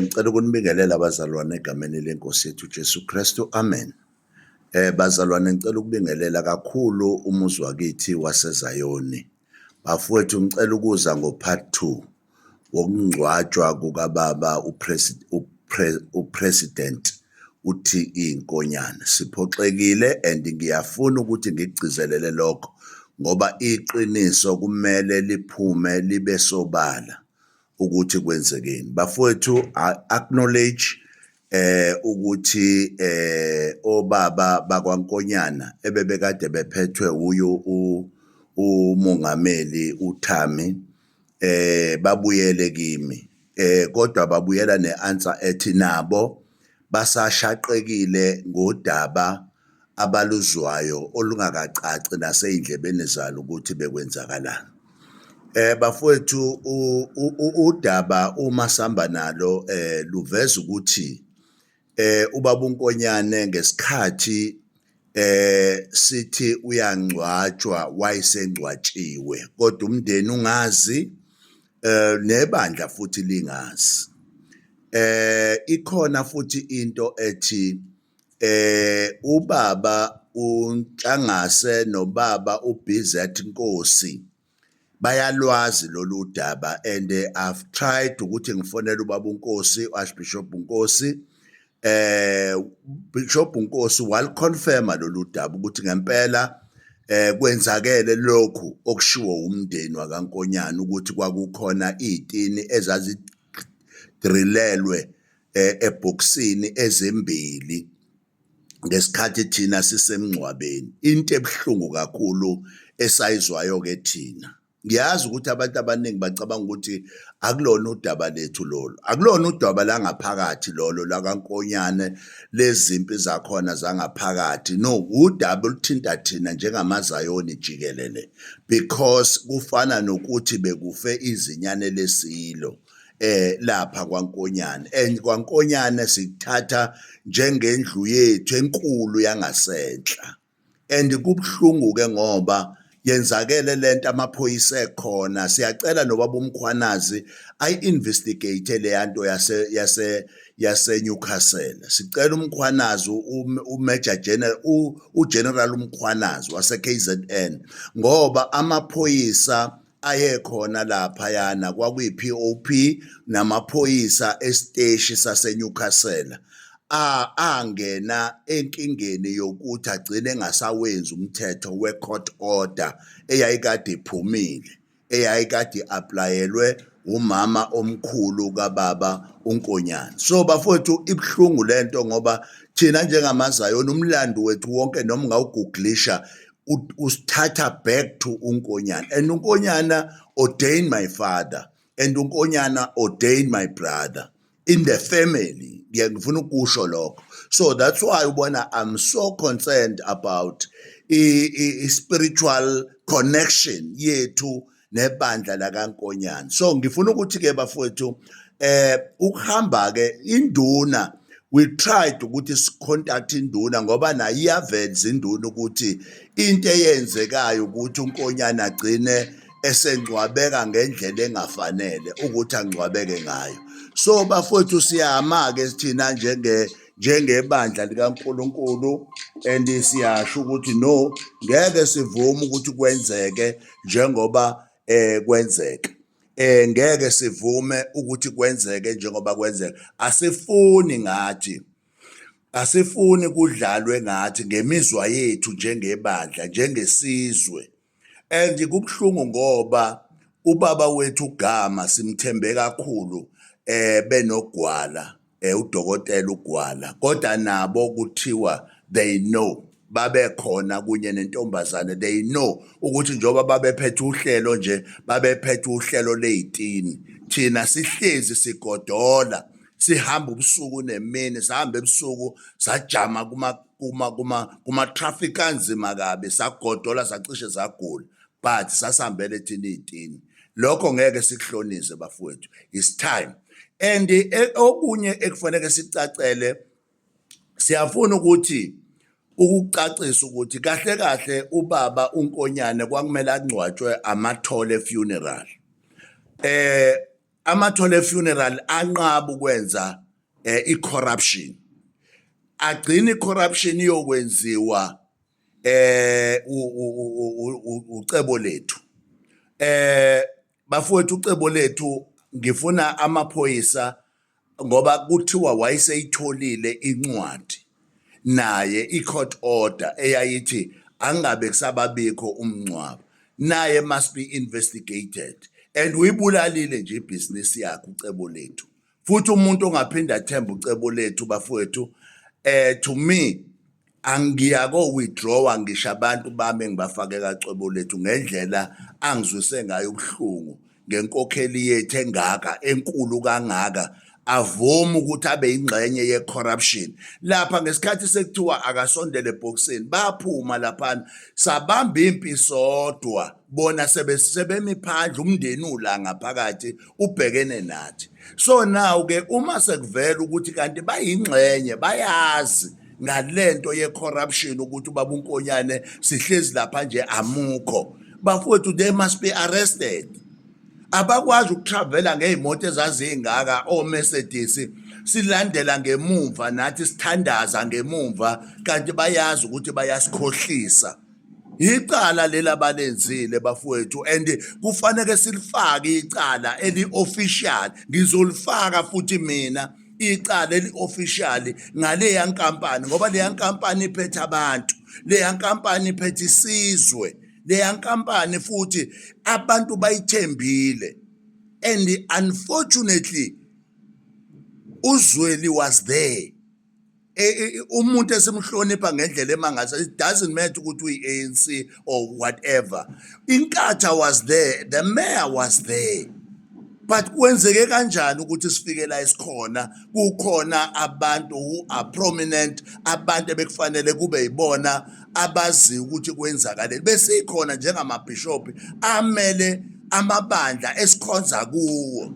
Ngicela ukunibingelela abazalwane egameni lenkosi yethu uJesu Kristu, amen. Bazalwane, ngicela ukubingelela kakhulu umuzi wakithi waseZayoni. Bafowethu, ngicela ukuza ngo-part two wokungcwatshwa kukababa uPresident u-T.E Nkonyane. Siphoxekile and ngiyafuna ukuthi ngikugcizelele lokho ngoba iqiniso kumele liphume libe sobala ukuthi kwenzekeni. Bafowethu, I acknowledge ukuthi obaba bakwaNkonyana ebebekade bephethwe uyo umongameli uThami babuyele kimi, kodwa babuyela ne-answer ethi nabo basashaqekile ngodaba abaluzwayo olungakacaci nasey'ndlebeni zalo ukuthi bekwenzakalani. Bafowethu, udaba uma sihamba nalo luveza ukuthi ubaba uNkonyane ngesikhathi sithi uyangcwatshwa wayesengcwatshiwe, kodwa umndeni ungazi, nebandla futhi lingazi. Ikhona futhi into ethi ubaba uNtshangase nobaba uBZ Nkosi bayalwazi lolu daba, and I've tried ukuthi ngifonele ubaba uNkosi, Archbishop Nkosi. Bishop Nkosi waliconfirma lolu daba ukuthi ngempela kwenzakele lokhu okushiwo umndeni wakaNkonyane, ukuthi kwakukhona izitini ezazidrilelwe ebhokisini ezimbili ngesikhathi thina sisemngcwabeni. Into ebuhlungu kakhulu esayizwayo ke thina, ngiyazi ukuthi abantu abaningi bacabanga ukuthi akulona udaba lethu lolu, akulona udaba langaphakathi lolo lakaNkonyane, lezimpi zakhona zangaphakathi. No, udaba oluthinta thina njengamaZayoni jikelele, because kufana nokuthi bekufe izinyane lesilo lapha kwaNkonyane, and kwaNkonyane sikuthatha njengendlu yethu enkulu yangasenhla. And kubuhlungu ke ngoba yenzakele lento amaphoyisa ekhona. Siyacela nobaba uMkhwanazi ayi-investigate le nto yase Newcastle. Sicela uMkhwanazi, uMajor General, uGeneral uMkhwanazi wase KZN, ngoba amaphoyisa ayekhona laphayana kwakuyi-POP namaphoyisa esiteshi sase Newcastle angena enkingeni yokuthi agcine engasawenzi umthetho we-court order eyayikade iphumile, eyayikade i-applyelwe umama omkhulu kababa uNkonyane. So bafowethu, ibuhlungu lento ngoba thina njengamaZayoni umlando wethu wonke noma ungawugooglisha usithatha back to uNkonyane, and uNkonyana ordained my father and uNkonyana ordained my brother in the family. Ngiye ngifuna ukusho lokho. So that's why ubona I'm so concerned about i-spiritual connection yethu nebandla lakaNkonyane. So ngifuna ukuthi ke bafowethu, ukuhamba ke induna, we tried ukuthi sicontact induna ngoba nayo iyaveza induna ukuthi into eyenzekayo ukuthi uNkonyane agcine esengcwabeka ngendlela engafanele ukuthi angcwabeke ngayo. So bafowethu, siyama ke thina njengebandla likaNkuluNkulu and siyasho ukuthi no, ngeke sivume ukuthi kwenzeke njengoba kwenzeka. Ngeke sivume ukuthi kwenzeke njengoba kwenzeka. Asifuni ngathi, asifuni kudlalwe ngathi ngemizwa yethu njengebandla, njengesizwe. And kubuhlungu ngoba ubaba wethu uGama simthembe kakhulu benoGwala, udokotela uGwala, kodwa nabo kuthiwa they know, babekhona kunye nentombazane. They know ukuthi njengoba babephethe uhlelo nje, babephethe uhlelo ley'tini, thina sihlezi sigodola, sihamba ubusuku nemini, sihamba ebusuku, sajama kuma traffic anzima kabi, sagodola, sacishe sagula, but sasihambele thina iy'tini. Lokho ngeke sikuhlonize bafowethu. It's time. And okunye ekufanele sicacele, siyafuna ukuthi ukucacisa ukuthi kahle kahle ubaba uNkonyane kwakumele angcwatshwe amathole funeral. Amathole Funeral anqaba ukwenza i-corruption, agcina i-corruption iyokwenziwa ucebo lethu. Bafowethu, ucebo lethu, ngifuna amaphoyisa ngoba kuthiwa wayeseyitholile incwadi naye, i-court order eyayithi angabe kusababikho umngcwabo. Naye must be investigated and uyibulalile nje ibhizinisi yakhe ucebo lethu. Futhi umuntu ongaphinda athembe ucebo lethu, bafowethu, to me angiyako withdraw ngisho abantu bami engibafake kacebo lethu ngendlela angizwise ngayo ubuhlungu ngenkokheli yethu engaka, enkulu kangaka, avuma ukuthi abe ingxenye ye-corruption lapha. Ngesikhathi sekuthiwa akasondele ebhokisini, baphuma laphana, sabamba impi sodwa, bona sebemi phandle, umndeni ula ngaphakathi ubhekene nathi. So now ke uma sekuvela ukuthi kanti bayingxenye, bayazi ngalento ye-corruption, ukuthi ubaba uNkonyane sihlezi lapha nje amukho, bafowethu, they must be arrested. Abakwazi ukutravela ngey'moto ezazingaka, o-Mercedes, silandela ngemumva nathi, sithandaza ngemumva, kanti bayazi ukuthi bayasikhohlisa. Icala leli abalenzile, bafowethu, and kufanele silifake icala eli-official. Ngizolifaka futhi mina icala eli-official ngaleya nkampani, ngoba leya nkampani iphethe abantu, leya nkampani iphethe isizwe, leya nkampani futhi abantu bayithembile. And unfortunately uZweli was there, umuntu esimhlonipha ngendlela emangaza. It doesn't matter ukuthi uyi-ANC or whatever. Inkatha was there, the mayor was there, but kwenzeke kanjani ukuthi sifike la esikhona, kukhona abantu who are prominent, abantu ebekufanele kube yibona abaziyo ukuthi kwenzakaleni? Besikhona njengamabhishobhi amele amabandla esikhonza kuwo,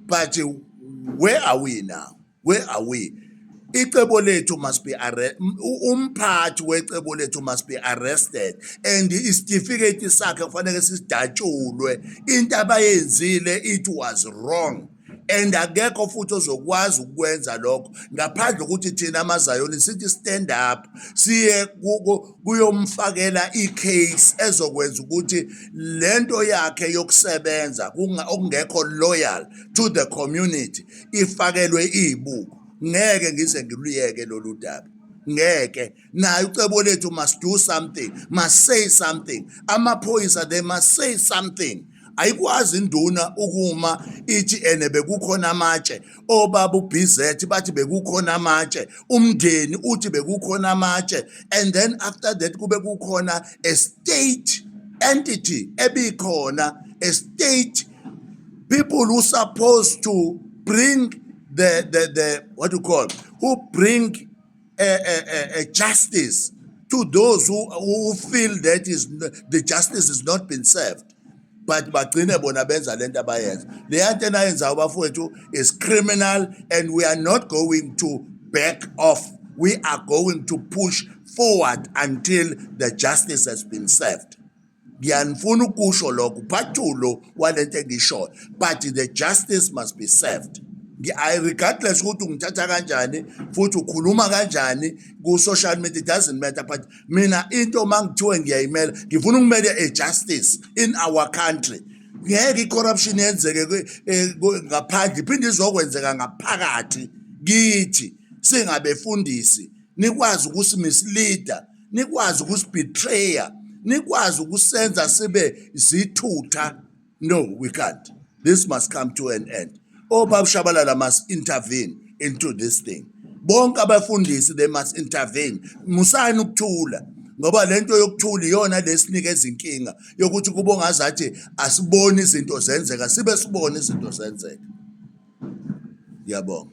but where are we now? Where are we? Icebo lethu must be umphathi wecebo lethu must be arrested and isitifiketi sakhe kufanele sisidatshulwe. Into abayenzile, it was wrong, and akekho futhi ozokwazi ukwenza lokho ngaphandle ukuthi thina amaZayoni sithi stand up, siye kuyomfakela icase ezokwenza ukuthi lento yakhe yokusebenza okungekho loyal to the community ifakelwe izibuko. Ngeke ngize ngiluyeke lolu daba, ngeke. Naye ucebo lethu must do something, must say something. Amaphoyisa, they must say something. Ayikwazi induna ukuma ithi ene bekukhona amatshe, obaba uBZ bathi bekukhona amatshe, umndeni uthi bekukhona amatshe, and then after that kube kukhona a state entity ebikhona, a state people who supposed to bring the what you call, who bring a justice to those who feel that is the justice is not been served, but bagcine bona benza lento abayenza. Leya nto enayenzayo, bafowethu, is criminal and we are not going to back off. We are going to push forward until the justice has been served. Ngiyanifuna ukusho lokho, uphathulo walento engishoyo, but the justice must be served. Regardless ukuthi ungithatha kanjani futhi ukhuluma kanjani ku-social media, it doesn't matter, but mina into uma ngithiwe ngiyayimela, ngifuna ukumele a justice in our country. Ngeke i-corruption yenzeke ngaphandle iphinde izokwenzeka ngaphakathi kithi singabefundisi, nikwazi ukusimisleada, nikwazi ukusibetraya, nikwazi ukusenza sibe zithutha. No, we can't. This must come to an end. Obaba Shabalala must intervene into this thing. Bonke abafundisi, they must intervene. Musani ukuthula, ngoba lento yokuthula iyona lesinikeza inkinga yokuthi kube ongazathi asiboni izinto zenzeka, sibe sibone izinto zenzeka. Ngiyabonga.